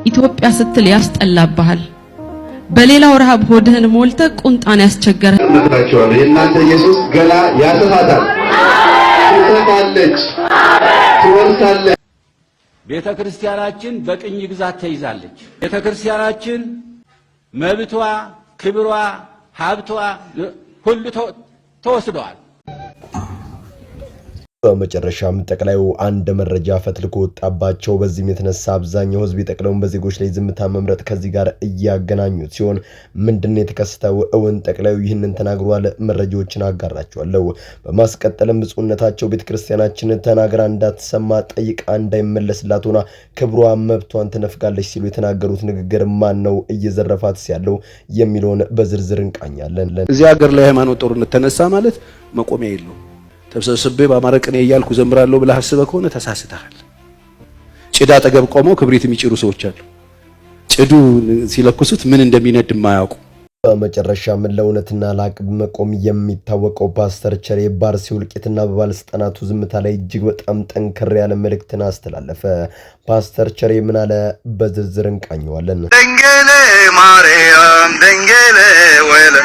ኢትዮጵያ ስትል ያስጠላብሃል። በሌላው ረሃብ ሆድህን ሞልተህ ቁንጣን ያስቸገረ እነግራቸዋለሁ። የእናንተ ኢየሱስ ገላ ያሰፋታል፣ ትሰፋለች፣ ትወርሳለች። ቤተ ክርስቲያናችን በቅኝ ግዛት ተይዛለች። ቤተ ክርስቲያናችን መብቷ፣ ክብሯ፣ ሀብቷ ሁሉ ተወስደዋል። በመጨረሻም ጠቅላዩ አንድ መረጃ ፈትልኮ ወጣባቸው። በዚህም የተነሳ አብዛኛው ሕዝብ የጠቅላዩን በዜጎች ላይ ዝምታ መምረጥ ከዚህ ጋር እያገናኙት ሲሆን ምንድን ነው የተከሰተው? እውን ጠቅላዩ ይህንን ተናግሯል? መረጃዎችን አጋራቸዋለሁ። በማስቀጠልም ብፁዕነታቸው ቤተክርስቲያናችን ተናግራ እንዳትሰማ ጠይቃ እንዳይመለስላት ሆና ክብሯ መብቷን ትነፍጋለች ሲሉ የተናገሩት ንግግር ማን ነው እየዘረፋትስ ያለው የሚለውን በዝርዝር እንቃኛለን። እዚህ ሀገር ላይ ሃይማኖት ጦርነት ተነሳ ማለት መቆሚያ የለውም። ተሰብስቤ በአማረ ቅኔ እያልኩ ዘምራለሁ ብለህ አስበህ ከሆነ ተሳስተሃል። ጭድ አጠገብ ቆመው ክብሪት የሚጭሩ ሰዎች አሉ። ጭዱ ሲለኩሱት ምን እንደሚነድ የማያውቁ። በመጨረሻም ለእውነትና ለሀቅ በመቆም የሚታወቀው ፓስተር ቸሬ በአርሲ እልቂትና በባለስልጣናቱ ዝምታ ላይ እጅግ በጣም ጠንከር ያለ መልእክትን አስተላለፈ። ፓስተር ቸሬ ምን አለ? በዝርዝር እንቃኘዋለን። ድንግል ማርያም ድንግል ወይለ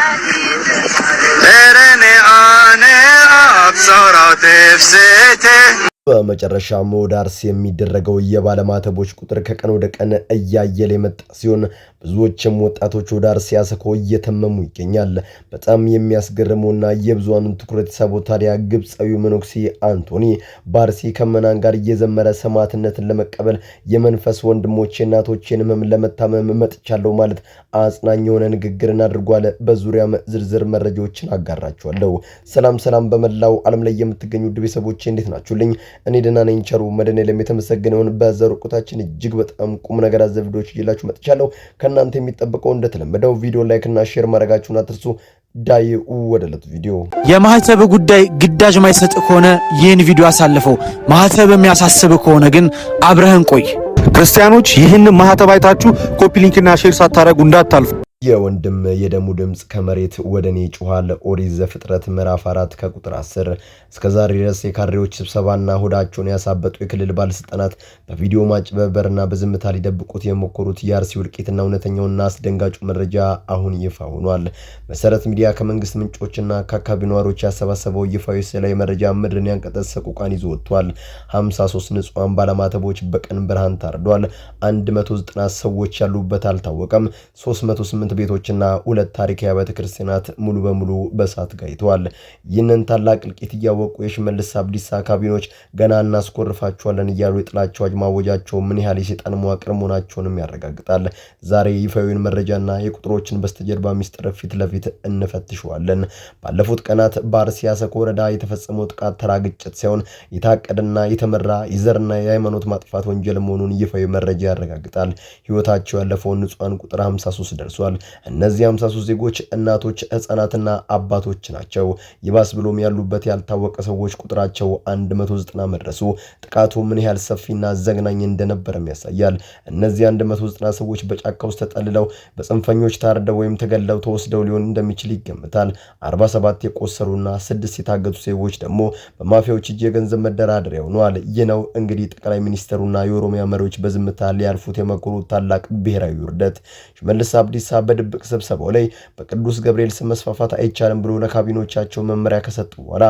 በመጨረሻም ወደ አርሲ የሚደረገው የባለማተቦች ቁጥር ከቀን ወደ ቀን እያየለ የመጣ ሲሆን ብዙዎችም ወጣቶች ወደ አርሲ አሰኮ እየተመሙ ይገኛል። በጣም የሚያስገርመውና የብዙሃኑን ትኩረት የሳበው ታዲያ ግብፃዊው መነኩሴ አንቶኒ በአርሲ ከምዕመናን ጋር እየዘመረ ሰማዕትነትን ለመቀበል የመንፈስ ወንድሞቼ እናቶቼን ሕመም ለመታመም መጥቻለሁ ማለት አጽናኝ የሆነ ንግግርን አድርጓል። በዙሪያም ዝርዝር መረጃዎችን አጋራችኋለሁ። ሰላም ሰላም፣ በመላው ዓለም ላይ የምትገኙ ውድ ቤተሰቦቼ እንዴት ናችሁልኝ? እኔ ደህና ነኝ። ቸሩ መድኃኔዓለም የተመሰገነውን በዛሬው ቆይታችን እጅግ በጣም ቁም ነገር አዘል ቪዲዮዎች ይዤላችሁ መጥቻለሁ። ከእናንተ የሚጠበቀው እንደተለመደው ቪዲዮ like እና share ማድረጋችሁን አትርሱ። ዳይ ወደ ዕለቱ ቪዲዮ። የማህተብ ጉዳይ ግዳጅ ማይሰጥ ከሆነ ይህን ቪዲዮ አሳልፈው። ማህተብ የሚያሳስብ ከሆነ ግን አብረህን ቆይ። ክርስቲያኖች ይህን ማህተብ አይታችሁ copy link ና share ሳታረጉ እንዳታልፉ። የወንድም የደሙ ድምፅ ከመሬት ወደ እኔ ይጮኻል። ኦሪት ዘፍጥረት ምዕራፍ 4 ከቁጥር 10። እስከ ዛሬ ድረስ የካድሬዎች ስብሰባና ሆዳቸውን ያሳበጡ የክልል ባለስልጣናት በቪዲዮ ማጭበርበርና በዝምታ ሊደብቁት የሞከሩት የአርሲ እልቂትና እውነተኛውና አስደንጋጩ መረጃ አሁን ይፋ ሆኗል። መሰረት ሚዲያ ከመንግስት ምንጮችና ከአካባቢው ነዋሪዎች ያሰባሰበው ይፋዊ ስዕላዊ መረጃ ምድርን ያንቀጠቀጠ ሰቆቃን ይዞ ወጥቷል። 53 ንጹሐን ባለማተቦች በቀን ብርሃን ታርዷል። 190 ሰዎች ያሉበት አልታወቀም። 308 ቤቶችና ሁለት ታሪካዊ አብያተ ክርስቲያናት ሙሉ በሙሉ በእሳት ጋይተዋል። ይህንን ታላቅ እልቂት እያወቁ የሽመልስ አብዲሳ ካቢኖች ገና እናስኮርፋቸዋለን እያሉ የጥላቻ አዋጅ ማወጃቸው ምን ያህል የሰይጣን መዋቅር መሆናቸውንም ያረጋግጣል። ዛሬ ይፋዊውን መረጃና የቁጥሮችን በስተጀርባ ሚስጥር ፊት ለፊት እንፈትሸዋለን። ባለፉት ቀናት በአርሲ አሰኮ ወረዳ የተፈጸመው ጥቃት ተራ ግጭት ሳይሆን የታቀደና የተመራ የዘርና የሃይማኖት ማጥፋት ወንጀል መሆኑን ይፋዊ መረጃ ያረጋግጣል። ሕይወታቸው ያለፈውን ንጹሐን ቁጥር 53 ደርሷል። እነዚህ 53 ዜጎች እናቶች፣ ህፃናትና አባቶች ናቸው። ይባስ ብሎም ያሉበት ያልታወቀ ሰዎች ቁጥራቸው 190 መድረሱ ጥቃቱ ምን ያህል ሰፊና ዘግናኝ እንደነበረም ያሳያል። እነዚህ 190 ሰዎች በጫካ ውስጥ ተጠልለው በጽንፈኞች ታርደው ወይም ተገለው ተወስደው ሊሆን እንደሚችል ይገምታል። 47 የቆሰሉና 6 የታገቱ ሰዎች ደግሞ በማፊያዎች እጅ የገንዘብ መደራደሪያ ሆነዋል። ይህ ነው እንግዲህ ጠቅላይ ሚኒስትሩና የኦሮሚያ መሪዎች በዝምታ ሊያልፉት የመከሩት ታላቅ ብሔራዊ ውርደት። ሽመልስ አብዲሳ በድብቅ ስብሰባው ላይ በቅዱስ ገብርኤል ስም መስፋፋት አይቻልም ብሎ ለካቢኖቻቸው መመሪያ ከሰጡ በኋላ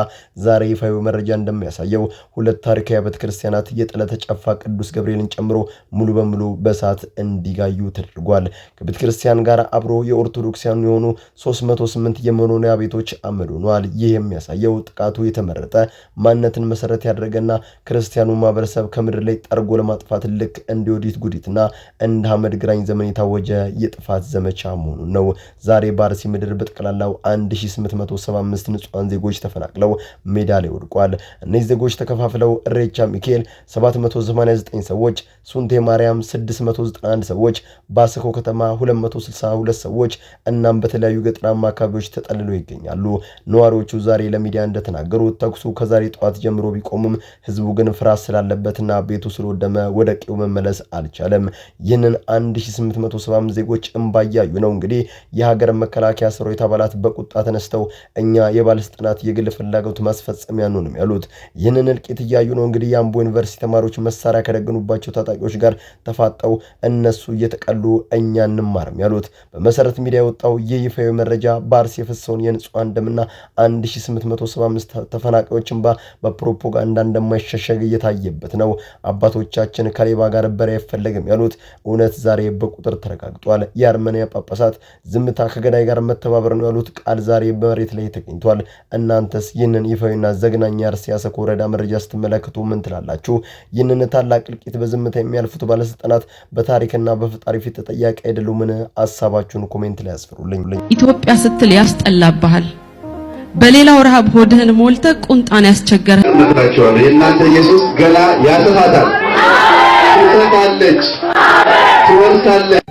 ዛሬ ይፋዊ መረጃ እንደሚያሳየው ሁለት ታሪካዊ አብያተ ክርስቲያናት የጠለተ ጨፋ ቅዱስ ገብርኤልን ጨምሮ ሙሉ በሙሉ በእሳት እንዲጋዩ ተደርጓል። ከቤተ ክርስቲያን ጋር አብሮ የኦርቶዶክሲያኑ የሆኑ 308 የመኖሪያ ቤቶች አመድ ሆኗል። ይህ የሚያሳየው ጥቃቱ የተመረጠ ማንነትን መሰረት ያደረገና ክርስቲያኑ ማህበረሰብ ከምድር ላይ ጠርጎ ለማጥፋት ልክ እንደ ዮዲት ጉዲትና እንደ አህመድ ግራኝ ዘመን የታወጀ የጥፋት ዘመቻ መሆኑን ነው። ዛሬ በአርሲ ምድር በጠቅላላው 1875 ንጹሐን ዜጎች ተፈናቅለው ሜዳ ላይ ወድቋል። እነዚህ ዜጎች ተከፋፍለው እሬቻ ሚካኤል 789 ሰዎች፣ ሱንቴ ማርያም 691 ሰዎች፣ ባሰኮ ከተማ 262 ሰዎች እናም በተለያዩ ገጠራማ አካባቢዎች ተጠልለው ይገኛሉ። ነዋሪዎቹ ዛሬ ለሚዲያ እንደተናገሩት ተኩሱ ከዛሬ ጠዋት ጀምሮ ቢቆምም ህዝቡ ግን ፍርሃት ስላለበትና ቤቱ ስለወደመ ወደ ቀዬው መመለስ አልቻለም። ይህንን 1875 ዜጎች እምባ እያዩ ነው። እንግዲህ የሀገር መከላከያ ሰራዊት አባላት በቁጣ ተነስተው እኛ የባለስልጣናት የግል ፍላጎት ማስፈጸሚያ አንሆንም ያሉት። ይህንን እልቂት እያዩ ነው እንግዲህ የአምቦ ዩኒቨርሲቲ ተማሪዎች መሳሪያ ከደገኑባቸው ታጣቂዎች ጋር ተፋጠው እነሱ እየተቀሉ እኛ እንማርም ያሉት። በመሰረት ሚዲያ የወጣው ይህ ይፋዊ መረጃ በአርሲ የፈሰውን የንጹሐን ደምና 1875 ተፈናቃዮች እንባ በፕሮፓጋንዳ እንደማይሸሸግ እየታየበት ነው። አባቶቻችን ከሌባ ጋር በሬ አይፈለግም ያሉት እውነት ዛሬ በቁጥር ተረጋግጧል። የአርመንያ ጳጳሳት ዝምታ ከገዳይ ጋር መተባበር ነው ያሉት ቃል ዛሬ በመሬት ላይ ተገኝቷል። እናንተስ ይህንን ይፋዊና ዘግናኝ የአርሲ አሰኮ ወረዳ መረጃ ስትመለከቱ ምን ትላላችሁ? ይህንን ታላቅ እልቂት በዝምታ የሚያልፉት ባለስልጣናት በታሪክና በፈጣሪ ፊት ተጠያቂ አይደሉምን? ሀሳባችሁን comment ላይ አስፍሩልኝ። ኢትዮጵያ ስትል ያስጠላብሃል። በሌላው ረሃብ ሆድህን ሞልተህ ቁንጣን ያስቸገረ እመክራቸዋለሁ። የእናንተ ኢየሱስ ገና ያሰፋታል፣ ትሰፋለች፣ ትወርሳለች።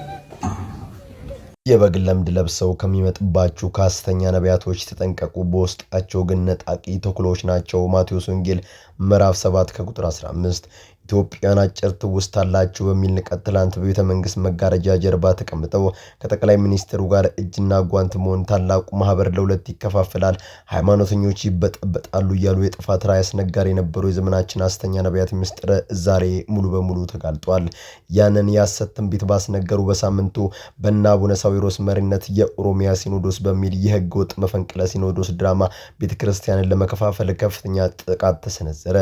የበግ ለምድ ለብሰው ከሚመጡባችሁ ከሐሰተኛ ነቢያቶች ተጠንቀቁ፣ በውስጣቸው ግን ነጣቂ ተኩላዎች ናቸው። ማቴዎስ ወንጌል ምዕራፍ 7 ከቁጥር 15። ኢትዮጵያን አጭር ትውስታ አላችሁ በሚል ንቀት ትላንት በቤተ መንግስት መጋረጃ ጀርባ ተቀምጠው ከጠቅላይ ሚኒስትሩ ጋር እጅና ጓንት መሆን ታላቁ ማህበር ለሁለት ይከፋፈላል፣ ሃይማኖተኞች ይበጠበጣሉ እያሉ የጥፋት ራዕይ አስነጋሪ የነበሩ የዘመናችን ሐሰተኛ ነቢያት ምስጢር ዛሬ ሙሉ በሙሉ ተጋልጧል። ያንን የሐሰት ትንቢት ባስነገሩ በሳምንቱ በእነ አቡነ ሳዊሮስ መሪነት የኦሮሚያ ሲኖዶስ በሚል የህገ ወጥ መፈንቅለ ሲኖዶስ ድራማ ቤተክርስቲያንን ለመከፋፈል ከፍተኛ ጥቃት ተሰነዘረ።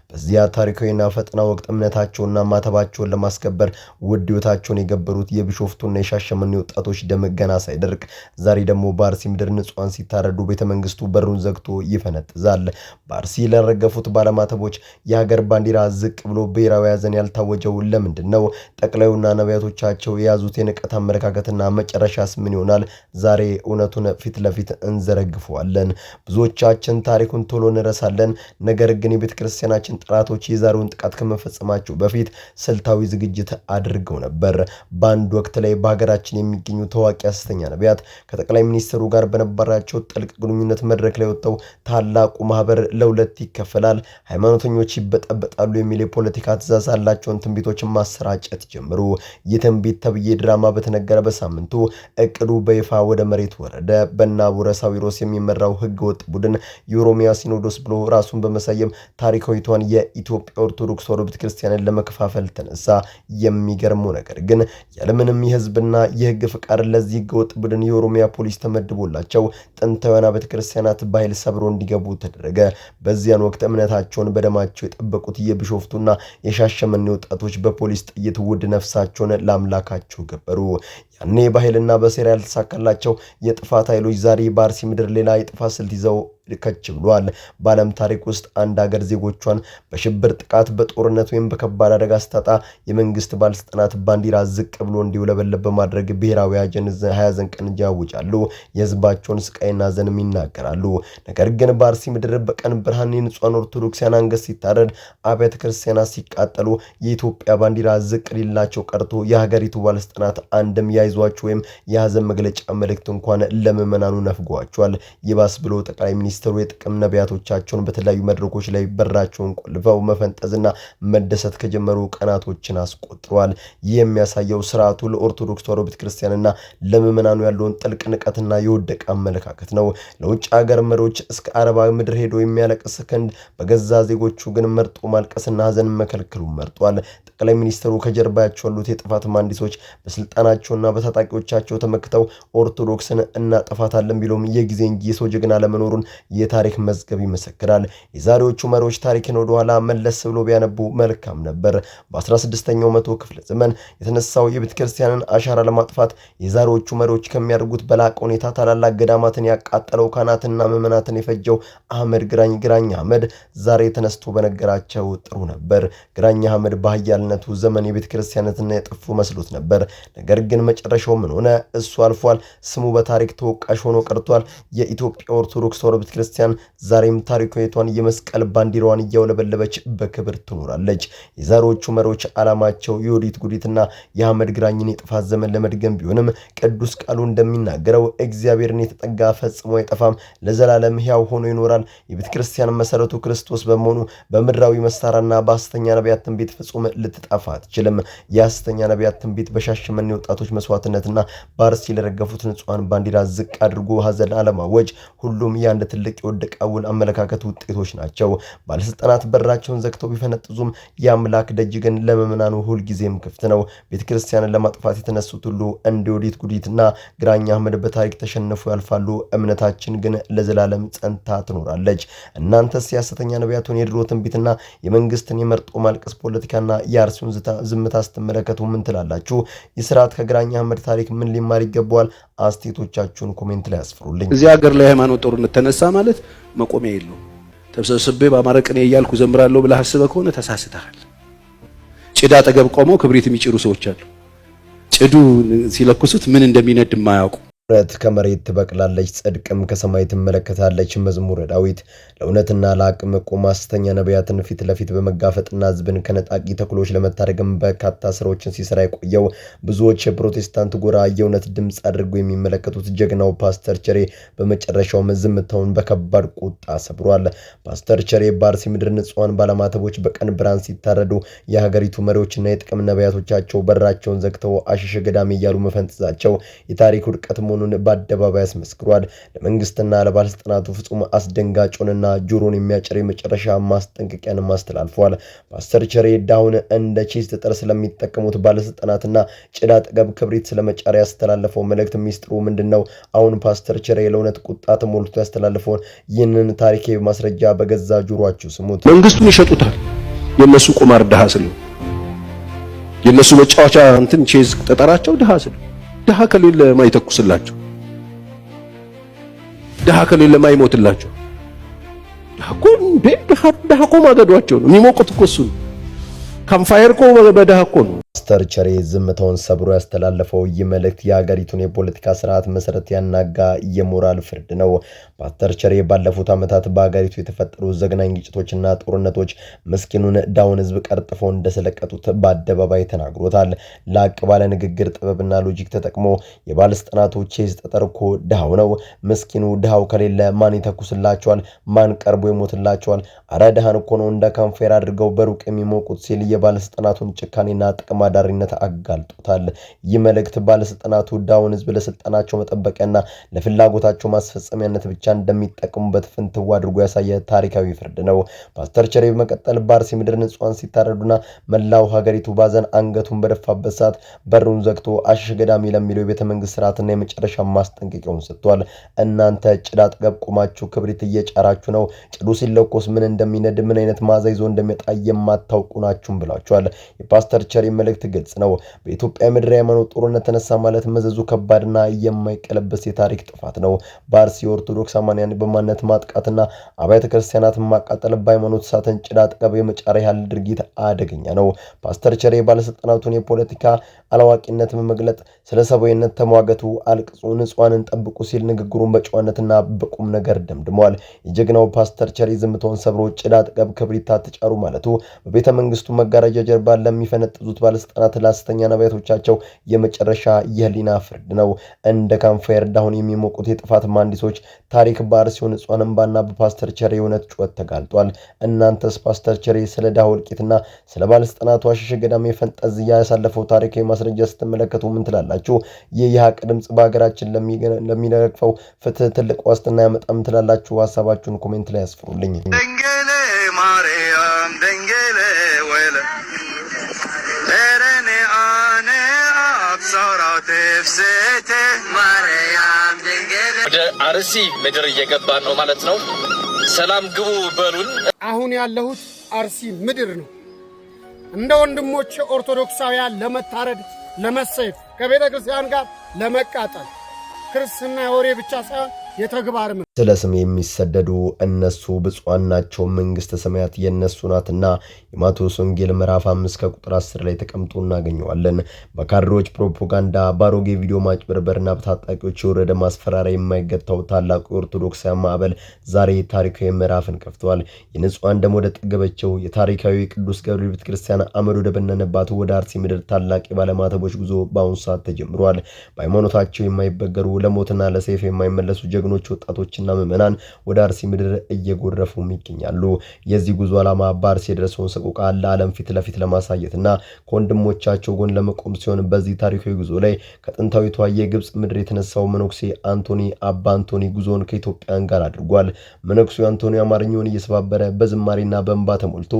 በዚያ ታሪካዊና ፈተና ወቅት እምነታቸውና ማተባቸውን ለማስከበር ውድ ህይወታቸውን የገበሩት የቢሾፍቱና የሻሸመኔ ወጣቶች ደም ገና ሳይደርቅ ዛሬ ደግሞ በአርሲ ምድር ንጹሐን ሲታረዱ ቤተመንግስቱ በሩን ዘግቶ ይፈነጥዛል። በአርሲ ለረገፉት ባለማተቦች የሀገር ባንዲራ ዝቅ ብሎ ብሔራዊ ሐዘን ያልታወጀው ለምንድን ነው? ጠቅላዩና ነቢያቶቻቸው የያዙት የንቀት አመለካከትና መጨረሻስ ምን ይሆናል? ዛሬ እውነቱን ፊት ለፊት እንዘረግፈዋለን። ብዙዎቻችን ታሪኩን ቶሎ እንረሳለን። ነገር ግን የቤተ ክርስቲያናችን ጠላቶች የዛሬውን ጥቃት ከመፈጸማቸው በፊት ስልታዊ ዝግጅት አድርገው ነበር። በአንድ ወቅት ላይ በሀገራችን የሚገኙ ታዋቂ ሐሰተኛ ነቢያት ከጠቅላይ ሚኒስትሩ ጋር በነበራቸው ጥልቅ ግንኙነት መድረክ ላይ ወጥተው ታላቁ ማህበር ለሁለት ይከፈላል፣ ሃይማኖተኞች ይበጠበጣሉ የሚል የፖለቲካ ትዕዛዝ ያላቸውን ትንቢቶች ማሰራጨት ጀመሩ። ይህ ትንቢት ተብዬ ድራማ በተነገረ በሳምንቱ እቅዱ በይፋ ወደ መሬት ወረደ። በእነ አቡነ ሳዊሮስ የሚመራው ህገወጥ ቡድን የኦሮሚያ ሲኖዶስ ብሎ ራሱን በመሰየም ታሪካዊቷን የኢትዮጵያ ኦርቶዶክስ ተዋሕዶ ቤተክርስቲያንን ለመከፋፈል ተነሳ። የሚገርመው ነገር ግን ያለምንም የህዝብና የህግ ፍቃድ ለዚህ ህገወጥ ቡድን የኦሮሚያ ፖሊስ ተመድቦላቸው ጥንታውያን አብያተ ክርስቲያናት በኃይል ሰብሮ እንዲገቡ ተደረገ። በዚያን ወቅት እምነታቸውን በደማቸው የጠበቁት የቢሾፍቱና የሻሸመኔ ወጣቶች በፖሊስ ጥይት ውድ ነፍሳቸውን ለአምላካቸው ገበሩ። ያኔ በኃይልና በሴራ ያልተሳካላቸው የጥፋት ኃይሎች ዛሬ በአርሲ ምድር ሌላ የጥፋት ስልት ይዘው ከች ብሏል። በዓለም ታሪክ ውስጥ አንድ ሀገር ዜጎቿን በሽብር ጥቃት፣ በጦርነት ወይም በከባድ አደጋ ስታጣ የመንግስት ባለስልጣናት ባንዲራ ዝቅ ብሎ እንዲውለበለብ በማድረግ ብሔራዊ ሐዘን ቀን ያውጃሉ። የህዝባቸውን ስቃይና ሐዘንም ይናገራሉ። ነገር ግን በአርሲ ምድር በቀን ብርሃን የንጹሐን ኦርቶዶክሳውያን አንገት ሲታረድ፣ አብያተ ክርስቲያናት ሲቃጠሉ የኢትዮጵያ ባንዲራ ዝቅ ሊላቸው ቀርቶ የሀገሪቱ ባለስልጣናት አንድም ያይዟቸው ወይም የሐዘን መግለጫ መልእክት እንኳን ለምዕመናኑ ነፍገዋቸዋል። ይባስ ብሎ ጠቅላይ ሚኒስትሩ የጥቅም ነቢያቶቻቸውን በተለያዩ መድረኮች ላይ በራቸውን ቆልፈው መፈንጠዝና መደሰት ከጀመሩ ቀናቶችን አስቆጥረዋል። ይህ የሚያሳየው ስርዓቱ ለኦርቶዶክስ ተዋሕዶ ቤተክርስቲያንና ለምዕመናኑ ያለውን ጥልቅ ንቀትና የወደቀ አመለካከት ነው። ለውጭ ሀገር መሪዎች እስከ አረባ ምድር ሄዶ የሚያለቅስ ክንድ በገዛ ዜጎቹ ግን መርጦ ማልቀስና ሐዘን መከልከሉ መርጧል። ጠቅላይ ሚኒስትሩ ከጀርባቸው ያሉት የጥፋት መሐንዲሶች በስልጣናቸውና በታጣቂዎቻቸው ተመክተው ኦርቶዶክስን እናጠፋታለን ቢሉም የጊዜ እንጂ የሰው ጀግና ለመኖሩን የታሪክ መዝገብ ይመሰክራል። የዛሬዎቹ መሪዎች ታሪክን ወደኋላ መለስ ብሎ ቢያነቡ መልካም ነበር። በ16ኛው መቶ ክፍለ ዘመን የተነሳው የቤተ ክርስቲያንን አሻራ ለማጥፋት የዛሬዎቹ መሪዎች ከሚያደርጉት በላቀ ሁኔታ ታላላቅ ገዳማትን ያቃጠለው፣ ካህናትና ምዕመናትን የፈጀው አህመድ ግራኝ ግራኝ አህመድ ዛሬ ተነስቶ በነገራቸው ጥሩ ነበር። ግራኝ አህመድ በኃያልነቱ ዘመን የቤተ ክርስቲያንትና የጠፉ መስሎት ነበር። ነገር ግን መጨረሻው ምን ሆነ? እሱ አልፏል። ስሙ በታሪክ ተወቃሽ ሆኖ ቀርቷል። የኢትዮጵያ ኦርቶዶክስ ተዋሕዶ ቤተክርስቲያን ዛሬም ታሪካዊቷን የመስቀል ባንዲራዋን እያውለበለበች በክብር ትኖራለች። የዛሬዎቹ መሪዎች ዓላማቸው የዮዲት ጉዲትና የአህመድ ግራኝን የጥፋት ዘመን ለመድገም ቢሆንም ቅዱስ ቃሉ እንደሚናገረው እግዚአብሔርን የተጠጋ ፈጽሞ አይጠፋም፣ ለዘላለም ሕያው ሆኖ ይኖራል። የቤተክርስቲያን መሰረቱ ክርስቶስ በመሆኑ በምድራዊ መሳሪያና በሐሰተኛ ነቢያት ትንቢት ፍጹም ልትጠፋ አትችልም። የሐሰተኛ ነቢያት ትንቢት በሻሸመኔ ወጣቶች መስዋዕትነት መስዋዕትነትና በአርሲ ለረገፉት ንጹሐን ባንዲራ ዝቅ አድርጎ ሀዘን አለማወጅ ሁሉም የአንድ ትልቅ የወደቀ አውል አመለካከት ውጤቶች ናቸው። ባለስልጣናት በራቸውን ዘግተው ቢፈነጥዙም የአምላክ ደጅ ግን ለምዕመናኑ ሁልጊዜም ክፍት ነው። ቤተክርስቲያንን ለማጥፋት የተነሱት ሁሉ እንደ ዮዲት ጉዲትና ግራኝ አህመድ በታሪክ ተሸንፎ ያልፋሉ። እምነታችን ግን ለዘላለም ጸንታ ትኖራለች። እናንተስ የሐሰተኛ ነቢያቱን የድሮ ትንቢትና የመንግስትን የመርጦ ማልቀስ ፖለቲካና የአርሲውን ዝምታ ስትመለከቱ ምን ትላላችሁ? ይህ ስርዓት ከግራኝ አህመድ ታሪክ ምን ሊማር ይገባዋል? አስተያየቶቻችሁን comment ላይ አስፍሩልኝ። እዚህ ሀገር ላይ ሃይማኖት ጦርነት ተነሳ ማለት መቆሚያ የለውም። ተሰብስቤ በአማረ ቅኔ እያልኩ ዘምራለሁ ብለህ አስበህ ከሆነ ተሳስተሃል። ጭድ አጠገብ ቆመው ክብሪት የሚጭሩ ሰዎች አሉ። ጭዱ ሲለኩሱት ምን እንደሚነድ የማያውቁ። እውነት ከመሬት ትበቅላለች፣ ጽድቅም ከሰማይ ትመለከታለች። መዝሙረ ዳዊት። ለእውነትና ለሐቅ መቆም ሐሰተኛ ነቢያትን ፊት ለፊት በመጋፈጥና ሕዝብን ከነጣቂ ተኩላዎች ለመታደግም በርካታ ስራዎችን ሲሰራ የቆየው፣ ብዙዎች የፕሮቴስታንት ጎራ የእውነት ድምፅ አድርጎ የሚመለከቱት ጀግናው ፓስተር ቸሬ በመጨረሻውም ዝምታውን በከባድ ቁጣ ሰብሯል። ፓስተር ቸሬ በአርሲ ምድር ንጹሐን ባለማተቦች በቀን ብርሃን ሲታረዱ የሀገሪቱ መሪዎችና የጥቅም ነቢያቶቻቸው በራቸውን ዘግተው አሸሸ ገዳሜ እያሉ መፈንጠዛቸው የታሪክ ውድቀት መሆኑን በአደባባይ አስመስክሯል። ለመንግስትና ለባለስልጣናቱ ፍጹም አስደንጋጩንና ጆሮን የሚያጭር የመጨረሻ ማስጠንቀቂያንም አስተላልፏል። ፓስተር ቸሬ ድሃውን እንደ ቼዝ ጠጠር ስለሚጠቀሙት ባለስልጣናትና ጭድ አጠገብ ክብሪት ስለመጫር ያስተላለፈው መልእክት ሚስጥሩ ምንድን ነው? አሁን ፓስተር ቸሬ ለእውነት ቁጣ ተሞልቶ ያስተላለፈውን ይህንን ታሪካዊ ማስረጃ በገዛ ጆሯችሁ ስሙት። መንግስቱን ይሸጡታል። የነሱ ቁማር ድሃ ስለሆነ፣ የነሱ መጫወቻ እንትን ቼዝ ጠጠራቸው ድሃ ስለሆነ፣ ድሃ ከሌለ ማይተኩስላቸው፣ ድሃ ከሌለ ማይሞትላቸው፣ ድሃ እኮ እንዴ፣ ድሃ ድሃ እኮ ማገዷቸው ነው የሚሞቁት እኮ እሱ ነው። Campfire እኮ በድሃ እኮ ነው። ፓስተር ቸሬ ዝምታውን ሰብሮ ያስተላለፈው ይህ መልእክት የሀገሪቱን የፖለቲካ ስርዓት መሰረት ያናጋ የሞራል ፍርድ ነው። ፓስተር ቸሬ ባለፉት ዓመታት በሀገሪቱ የተፈጠሩ ዘግናኝ ግጭቶችና ጦርነቶች ምስኪኑን ድሃውን ሕዝብ ቀርጥፈው እንደሰለቀጡት በአደባባይ ተናግሮታል። ላቅ ባለ ንግግር ጥበብና logic ተጠቅሞ የባለስልጣናቱ ቼዝ ጠጠር እኮ ድሃው ነው። ምስኪኑ ድሃው ከሌለ ማን ይተኩስላቸዋል? ማን ቀርቦ ይሞትላቸዋል? አረ ድሃን እኮ ነው እንደ campfire አድርገው በሩቅ የሚሞቁት ሲል የባለስልጣናቱን ጭካኔና ጥቅም አዳሪነት አጋልጦታል። ይህ መልእክት ባለስልጣናቱ ድሃውን ህዝብ ለስልጣናቸው መጠበቂያና ለፍላጎታቸው ማስፈጸሚያነት ብቻ እንደሚጠቀሙበት ፍንትው አድርጎ ያሳየ ታሪካዊ ፍርድ ነው። ፓስተር ቸሬ በመቀጠል በአርሲ ምድር ንጹሐን ሲታረዱና መላው ሀገሪቱ ባዘን አንገቱን በደፋበት ሰዓት በሩን ዘግቶ አሸሸ ገዳሚ ለሚለው የቤተ መንግስት ስርዓትና የመጨረሻ ማስጠንቀቂያውን ሰጥቷል። እናንተ ጭድ አጠገብ ቆማችሁ ክብሪት እየጫራችሁ ነው። ጭዱ ሲለኮስ ምን እንደሚነድ፣ ምን አይነት መዓዛ ይዞ እንደሚመጣ የማታውቁ ናችሁም ብሏቸዋል። የፓስተር ቸሬ መልእክት ግልጽ ነው። በኢትዮጵያ ምድር የሃይማኖት ጦርነት ተነሳ ማለት መዘዙ ከባድና የማይቀለበስ የታሪክ ጥፋት ነው። በአርሲ የኦርቶዶክስ አማንያን በማንነት ማጥቃትና አብያተ ክርስቲያናት ማቃጠል በሃይማኖት እሳትን ጭድ አጠገብ የመጫር ያህል ድርጊት አደገኛ ነው። ፓስተር ቸሬ ባለስልጣናቱን የፖለቲካ አላዋቂነት በመግለጥ ስለ ሰብአዊነት ተሟገቱ፣ አልቅሱ፣ ንጹሐንን ጠብቁ ሲል ንግግሩን በጨዋነትና በቁም ነገር ደምድመዋል። የጀግናው ፓስተር ቸሬ ዝምታውን ሰብሮ ጭድ አጠገብ ክብሪት አትጫሩ ማለቱ በቤተ መንግስቱ መጋረጃ ጀርባ ለሚፈነጥዙት ባለስልጣናት፣ ለሐሰተኛ ነቢያቶቻቸው የመጨረሻ የህሊና ፍርድ ነው። እንደ campfire ድሃውን የሚሞቁት የጥፋት መሐንዲሶች ታሪክ በአርሲው ንጹሐን እንባና በፓስተር ቸሬ የእውነት ጩኸት ተጋልጧል። እናንተስ ፓስተር ቸሬ ስለ ድሃው እልቂትና ስለ ባለስልጣናቱ አሸሸ ገዳሜ ፈንጠዝያ ያሳለፈው ታሪካዊ ማስረጃ ስትመለከቱ ምን ትላላችሁ? ይህ የሀቅ ድምፅ በሀገራችን ለሚነግፈው ፍትህ ትልቅ ዋስትና ያመጣም ትላላችሁ? ሀሳባችሁን comment ላይ ያስፍሩልኝ። ድንግል ማርያም ድንግል ወይለ እረኔ አነ አብሳራት ፍስቴ ማርያም ድንግል። ወደ አርሲ ምድር እየገባን ነው ማለት ነው። ሰላም ግቡ በሉን። አሁን ያለሁት አርሲ ምድር ነው። እንደ ወንድሞቼ ኦርቶዶክሳውያን ለመታረድ፣ ለመሰየፍ፣ ከቤተ ክርስቲያን ጋር ለመቃጠል፣ ክርስትና የወሬ ብቻ ሳይሆን የተግባርም ስለ ስሜ የሚሰደዱ እነሱ ብፁዓን ናቸው፣ መንግሥተ ሰማያት የእነሱ ናትና። የማቴዎስ ወንጌል ምዕራፍ 5 ከቁጥር 10 ላይ ተቀምጦ እናገኘዋለን። በካድሬዎች ፕሮፓጋንዳ፣ በአሮጌ ቪዲዮ ማጭበርበርና በታጣቂዎች የወረደ ማስፈራሪያ የማይገታው ታላቁ የኦርቶዶክሳውያን ማዕበል ዛሬ ታሪካዊ ምዕራፍን ከፍቷል። የንጹሐን ደም ወደ ጠገበችው የታሪካዊ ቅዱስ ገብርኤል ቤተክርስቲያን አመድ ወደ በነነባት ወደ አርሲ ምድር ታላቅ የባለማተቦች ጉዞ በአሁኑ ሰዓት ተጀምሯል። በሃይማኖታቸው የማይበገሩ፣ ለሞትና ለሰይፍ የማይመለሱ ጀግኖች ወጣቶችና ወጣቶችና ምዕመናን ወደ አርሲ ምድር እየጎረፉም ይገኛሉ። የዚህ ጉዞ ዓላማ በአርሲ የደረሰውን ሰቆቃ ለዓለም ፊት ለፊት ለማሳየትና ከወንድሞቻቸው ጎን ለመቆም ሲሆን በዚህ ታሪካዊ ጉዞ ላይ ከጥንታዊቷ የግብፅ ምድር የተነሳው መነኩሴ አንቶኒ አባ አንቶኒ ጉዞውን ከኢትዮጵያን ጋር አድርጓል። መነኩሴው አንቶኒ አማርኛውን እየሰባበረ በዝማሬና በእንባ ተሞልቶ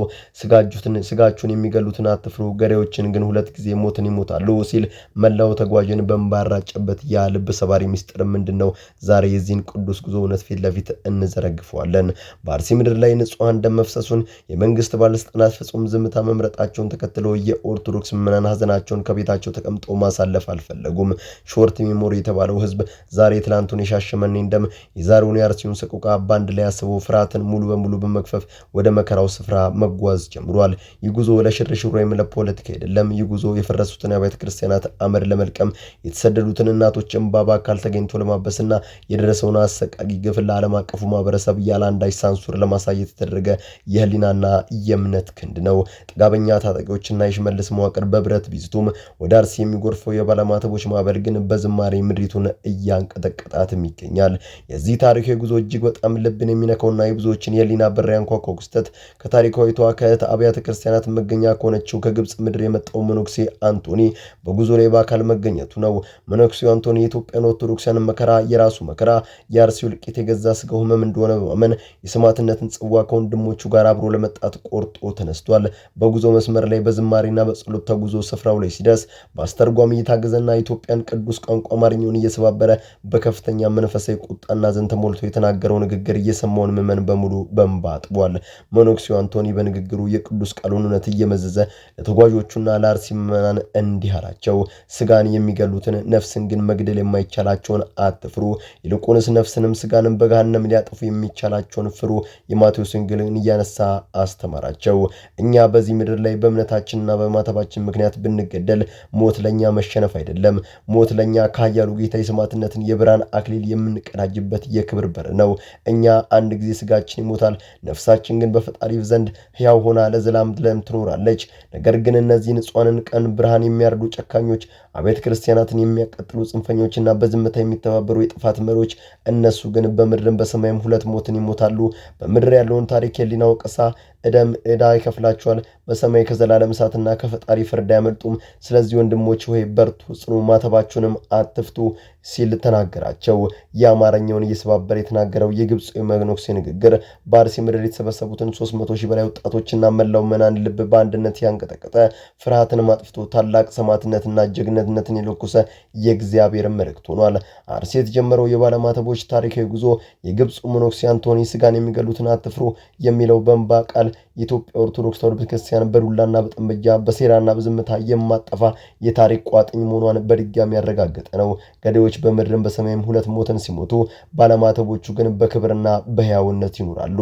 ስጋችሁን የሚገሉትን አትፍሩ፣ ገዳዮችን ግን ሁለት ጊዜ ሞትን ይሞታሉ ሲል መላው ተጓዥን በእንባ ያራጨበት ያ ልብ ሰባሪ ሚስጥር ምንድን ነው? ዛሬ የዚህን ቅዱስ ጉዞ እውነት ፊት ለፊት እንዘረግፈዋለን። በአርሲ ምድር ላይ ንጹሐን ደም መፍሰሱን የመንግስት ባለስልጣናት ፍጹም ዝምታ መምረጣቸውን ተከትሎ የኦርቶዶክስ ምዕመናን ሀዘናቸውን ከቤታቸው ተቀምጠው ማሳለፍ አልፈለጉም። Short memory የተባለው ህዝብ ዛሬ ትላንቱን የሻሸመኔን ደም የዛሬውን የአርሲውን ሰቆቃ በአንድ ላይ አስቦ ፍርሃትን ሙሉ በሙሉ በመግፈፍ ወደ መከራው ስፍራ መጓዝ ጀምሯል። ይህ ጉዞ ለሽርሽር ወይም ለፖለቲካ አይደለም። ይህ ጉዞ የፈረሱትን አብያተ ክርስቲያናት አመድ ለመልቀም፣ የተሰደዱትን እናቶች እንባ በአካል ተገኝቶ ለማበስና የደረሰውን አሰቃቂ ግፍ ለዓለም አቀፉ ማህበረሰብ ያለ አንዳች ሳንሱር ለማሳየት የተደረገ የህሊናና የእምነት ክንድ ነው። ጥጋበኛ ታጣቂዎችና የሽመልስ መዋቅር በብረት ቢዝቱም ወደ አርሲ የሚጎርፈው የባለማተቦች ማዕበል ግን በዝማሬ ምድሪቱን እያንቀጠቀጣትም ይገኛል። የዚህ ታሪካዊ ጉዞ እጅግ በጣም ልብን የሚነካውና የብዙዎችን የህሊና በር ያንኳኳው ክስተት ከታሪካዊቷ ከእህት አብያተ ክርስቲያናት መገኛ ከሆነችው ከግብፅ ምድር የመጣው መነኩሴ አንቶኒ በጉዞ ላይ በአካል መገኘቱ ነው። መነኩሴው አንቶኒ የኢትዮጵያን ኦርቶዶክሳውያን መከራ የራሱ መከራ፣ የአርሲው እልቂት የገዛ ስጋው ህመም እንደሆነ በማመን የሰማዕትነትን ጽዋ ከወንድሞቹ ጋር አብሮ ለመጣት ቆርጦ ተነስቷል። በጉዞ መስመር ላይ በዝማሬና በጸሎት ተጉዞ ስፍራው ላይ ሲደርስ በአስተርጓሚ እየታገዘና የኢትዮጵያን ቅዱስ ቋንቋ አማርኛውን እየሰባበረ በከፍተኛ መንፈሳዊ ቁጣና ሐዘን ተሞልቶ የተናገረው ንግግር እየሰማውን ምዕመን በሙሉ በእንባ አጥቧል። መነኩሴው አንቶኒ በንግግሩ የቅዱስ ቃሉን እውነት እየመዘዘ ለተጓዦቹና ለአርሲ ምዕመናን እንዲህ አላቸው። ስጋን የሚገሉትን ነፍስን ግን መግደል የማይቻላቸውን አትፍሩ። ይልቁንስ ነፍስንም ስጋንም በገሃነም ሊያጠፉ የሚቻላቸውን ፍሩ። የማቴዎስ ወንጌልን እያነሳ አስተማራቸው። እኛ በዚህ ምድር ላይ በእምነታችንና በማተባችን ምክንያት ብንገደል ሞት ለኛ መሸነፍ አይደለም። ሞት ለኛ ከኃያሉ ጌታ የሰማዕትነትን የብርሃን አክሊል የምንቀዳጅበት የክብር በር ነው። እኛ አንድ ጊዜ ስጋችን ይሞታል፣ ነፍሳችን ግን በፈጣሪ ዘንድ ሕያው ሆና ለዘላለም ትኖራለች። ነገር ግን እነዚህ ንጹሐንን ቀን ብርሃን የሚያርዱ ጨካኞች፣ አብያተ ክርስቲያናትን የሚያቃጥሉ ጽንፈኞችና በዝምታ የሚተባበሩ የጥፋት መሪዎች፣ እነሱ ግን በምድርም በሰማይም ሁለት ሞትን ይሞታሉ። በምድር ያለውን ታሪክ የህሊና ወቀሳ እደም ዕዳ ይከፍላቸዋል። በሰማይ ከዘላለም እሳትና ከፈጣሪ ፍርድ አያመልጡም። ስለዚህ ወንድሞች ሆይ በርቱ፣ ጽኑ፣ ማተባችሁንም አትፍቱ ሲል ተናገራቸው። የአማርኛውን እየሰባበረ የተናገረው የግብፅ መነኩሴ ንግግር በአርሲ ምድር የተሰበሰቡትን 300 ሺህ በላይ ወጣቶችና መላው ምዕመናን ልብ በአንድነት ያንቀጠቀጠ፣ ፍርሃትን አጥፍቶ ታላቅ ሰማዕትነትና ጀግንነትን የለኮሰ የእግዚአብሔር መልእክት ሆኗል። አርሲ የተጀመረው የባለማተቦች ታሪካዊ ጉዞ የግብፁ መነኩሴ አንቶኒ ስጋን የሚገሉትን አትፍሩ የሚለው በእንባ ቃል የኢትዮጵያ ኦርቶዶክስ ተዋሕዶ ቤተክርስቲያን በዱላና በጠመንጃ በሴራና በዝምታ የማጠፋ የታሪክ ቋጥኝ መሆኗን በድጋሚ ያረጋገጠ ነው። ገዳዮች በምድርም በሰማይም ሁለት ሞትን ሲሞቱ፣ ባለማተቦቹ ግን በክብርና በሕያውነት ይኖራሉ።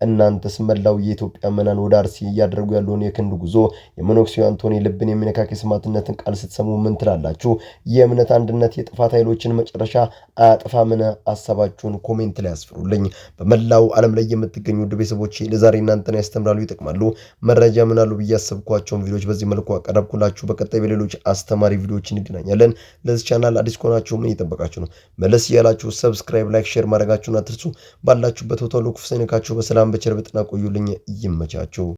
እናንተስ መላው የኢትዮጵያ ምዕመናን ወደ አርሲ እያደረጉ ያለውን የክንድ ጉዞ የመነኩሴው አንቶኒ ልብን የሚነካ የሰማዕትነትን ቃል ስትሰሙ ምን ትላላችሁ? የእምነት አንድነት የጥፋት ኃይሎችን መጨረሻ አያጠፋምን? ሀሳባችሁን comment ላይ አስፍሩልኝ። በመላው ዓለም ላይ የምትገኙ ውድ ቤተሰቦቼ ለዛሬ እናንተን ያስተምራሉ፣ ይጠቅማሉ፣ መረጃ ምናሉ ብዬ ያሰብኳቸውን ቪዲዮዎች በዚህ መልኩ አቀረብኩላችሁ። በቀጣይ በሌሎች አስተማሪ ቪዲዮዎች እንገናኛለን። ለዚህ ቻናል አዲስ ከሆናችሁ ምን እየጠበቃችሁ ነው? መለስ እያላችሁ subscribe፣ like፣ share ማድረጋችሁን አትርሱ። ባላችሁበት ቦታ ሁሉ ክፉ ሳይነካችሁ በሰላም በቸር በጤና ቆዩልኝ። ይመቻችሁ።